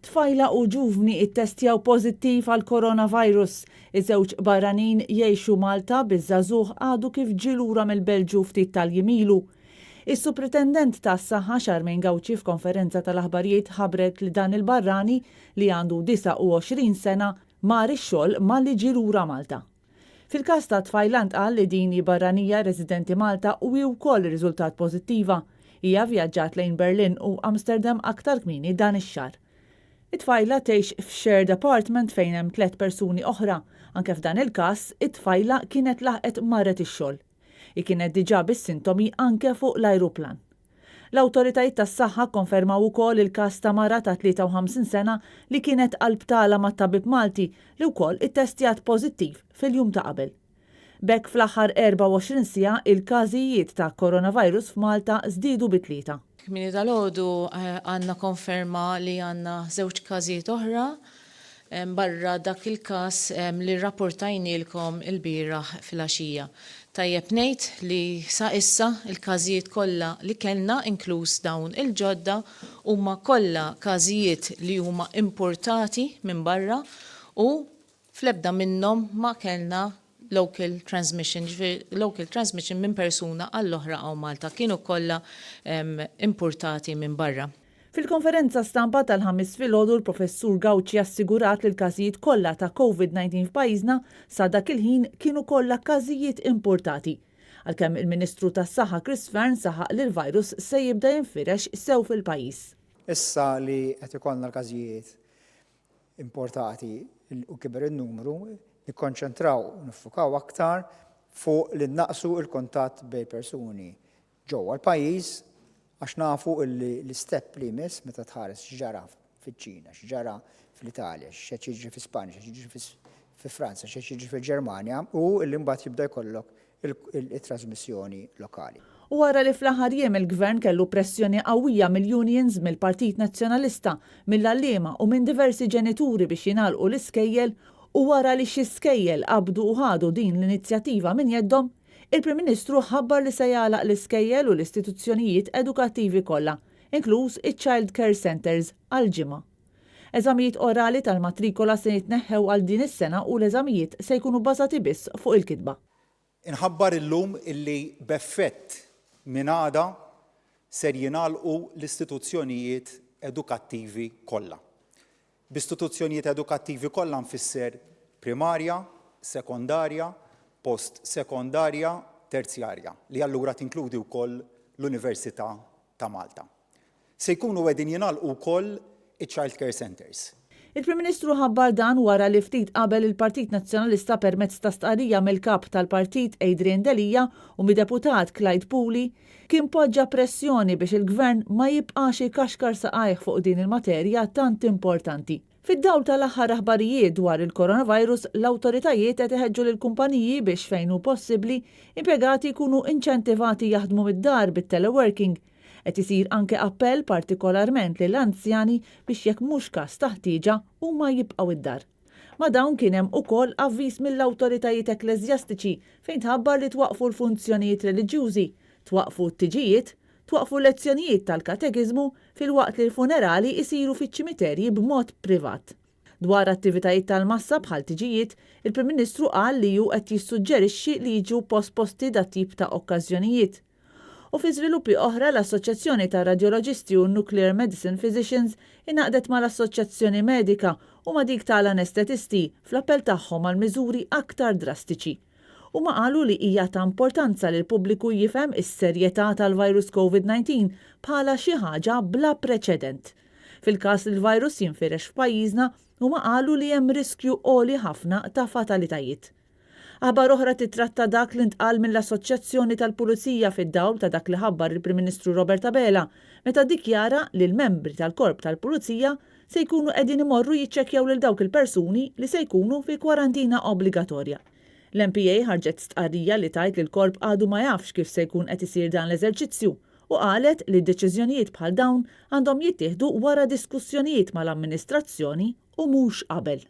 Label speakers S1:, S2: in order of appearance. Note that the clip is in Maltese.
S1: Tfajla u ġuvni ittestjaw pożittiv għall-coronavirus. Iż-żewġ barranin jgħixu Malta biż-żagħżugħ għadu kif ġie lura mill-Belġju ftit tal-jiem ilu. Is-Supretendent tas-Saħħa Charmaine Gauci f'konferenza tal-aħbarijiet ħabbret li dan il-barrani li għandu 29 sena mar ix-xogħol malli ġie lura Malta. Fil-każ ta' tfajla ntqal li din hi barranija residenti Malta u hi wkoll irriżultat pożittiva. Hija vjaġġat lejn Berlin u Amsterdam aktar kmieni dan ix-xahar. It-tfajla tgħix f'shared apartment fejn hemm tlett persuni oħra. Anke f'dan il-każ, it-tfajla kienet laħqet marret ix-xogħol. Hi kienet diġà bis-sintomi anke fuq l-ajruplan. L-awtoritajiet tas-saħħa kkonfermaw ukoll il-każ ta' mara ta' 53 sena li kienet qalb tagħla ma' tabib Malti li wkoll ittestjat pożittiv fil-jum ta' qabel. B'hekk fl-aħħar 24 siegħa il-każijiet ta' coronavirus f'Malta żdiedu bi tlieta.
S2: Kmieni dalgħodu għandna konferma li għandna żewġ każijiet oħra barra dak il-każ li rrapportajnielkom ilbieraħ filgħaxija. Tajjeb ngħid li sa issa l-każijiet kollha li kellna, inkluż dawn il-ġodda, huma kollha każijiet li huma importati minn barra u fl-ebda minnhom ma kellna local transmission, jiġifieri local transmission minn persuna għall-oħra hawn Malta, kienu kollha importati minn barra.
S1: Fil-konferenza stampa tal-Ħamis filgħodu l-Professur Gauci assigurat li l-każijiet kollha ta' Covid-19 f'pajjiżna sa dak il-ħin kienu kollha każijiet importati. Għalkemm il-Ministru tas-Saħħa Chris Fearne saħaq li l-virus se jibda jinfirex sew fil-pajjiż.
S3: Issa li qed ikollna l-każijiet importati u kiber in-numru, nikkonċentraw u niffukaw aktar fuq li nnaqqsu l-kuntatt bejn persuni ġewwa l-pajjiż għax nafu illi l-istep li jmiss meta tħares x'ġara fiċ-Ċina, x'ġara fl-Italja, x'qed jiġri fi Spanja, x'qed jiġri fi Franza, x'qed jiġri fil-Ġermanja hu illi mbagħad jibda jkollok it-trasmissjoni lokali.
S1: U wara li fl-aħħar jiem il-Gvern kellu pressjoni qawwija mill-unions, mill-Partit Nazzjonalista, mill-għalliema u minn diversi ġenituri biex jingħalqu l-iskejjel, u wara li xi skejjel qabdu u ħadu din l-inizjattiva minn jeddhom, il-Prim Ministru ħabbar li se jagħlaq l-iskejjel u l-istituzzjonijiet edukattivi kollha, inkluż iċ-child care centres, għal ġimgħa. Eżamijiet orali tal-matrikola se jitneħħew għal din is-sena u l-eżamijiet se jkunu bbażati biss fuq il-kitba.
S4: Inħabbar illum illi b'effett minn għada ser jingħalqu l-istituzzjonijiet edukattivi kollha. B'istituzzjonijiet edukattivi kollha nfisser primarja, sekondarja, post-sekondarja, terzjarja, li allura tinkludi wkoll l-Università ta' Malta. Se jkunu qegħdin jingħalqu wkoll iċ-child care centres.
S1: Il-Prim Ministru ħabbar dan wara li ftit qabel il-Partit Nazzjonalista permezz ta' stqarrija mill-Kap tal-Partit Adrian Delia u mid-Deputat Clyde Puli kien poġġa pressjoni biex il-Gvern ma jibqax ikaxkar saqajh fuq din il-materja tant importanti. Fid-dawl tal-aħħar aħbarijiet dwar il-coronavirus, l-awtoritajiet qed iħeġġu lill-kumpaniji biex fejn hu possibbli, impjegati jkunu inċentivati jaħdmu mid-dar bit-teleworking. Qed isir anke appell partikolarment lill-anzjani biex jekk mhux każ ta' ħtieġa, huma jibqgħu id-dar. Ma' dawn kien hemm ukoll avviż mill-awtoritajiet ekkleżjastiċi fejn tħabbar li twaqqfu l-funzjonijiet reliġjużi, twaqqfu t-tiġijiet, twaqqfu l-lezzjonijiet tal-katekiżmu filwaqt li l-funerali jsiru fiċ-ċimiterji b'mod privat. Dwar attivitajiet tal-massa bħal tiġijiet, il-Prim Ministru qal li hu qed jissuġġerixxi li jiġu posposti dat-tip ta' okkażjonijiet. U fi żviluppi oħra, l-Assoċjazzjoni tar-Radjoloġisti u Nuclear Medicine Physicians ingħaqdet mal-Assoċjazzjoni Medika u ma' dik tal-Anestetisti fl-appell tagħhom għal miżuri aktar drastiċi. Huma qalu li hija ta' importanza li l-pubbliku jifhem is-serjetà tal-virus Covid 19 bħala xi ħaġa bla preċedent. Fil-każ li l-virus jinfirex f'pajjiżna, huma qalu li hemm riskju għoli ħafna ta' fatalitajiet. Aħbar oħra titratta dak li ntqal mill-Assoċjazzjoni tal-Pulizija fid-dawl ta' dak li ħabbar il-Prim Ministru Robert Abela meta ddikjara li l-membri tal-Korp tal-Pulizija se jkunu qegħdin imorru jiċċekkjaw lil dawk il-persuni li se jkunu fi kwarantina obbligatorja. L-MPA ħarġet stqarrija li tgħid li l-Korp għadu ma jafx kif se jkun qed isir dan l-eżerċizzju u qalet li deċiżjonijiet bħal dawn għandhom jittieħdu wara diskussjonijiet mal-amministrazzjoni u mhux qabel.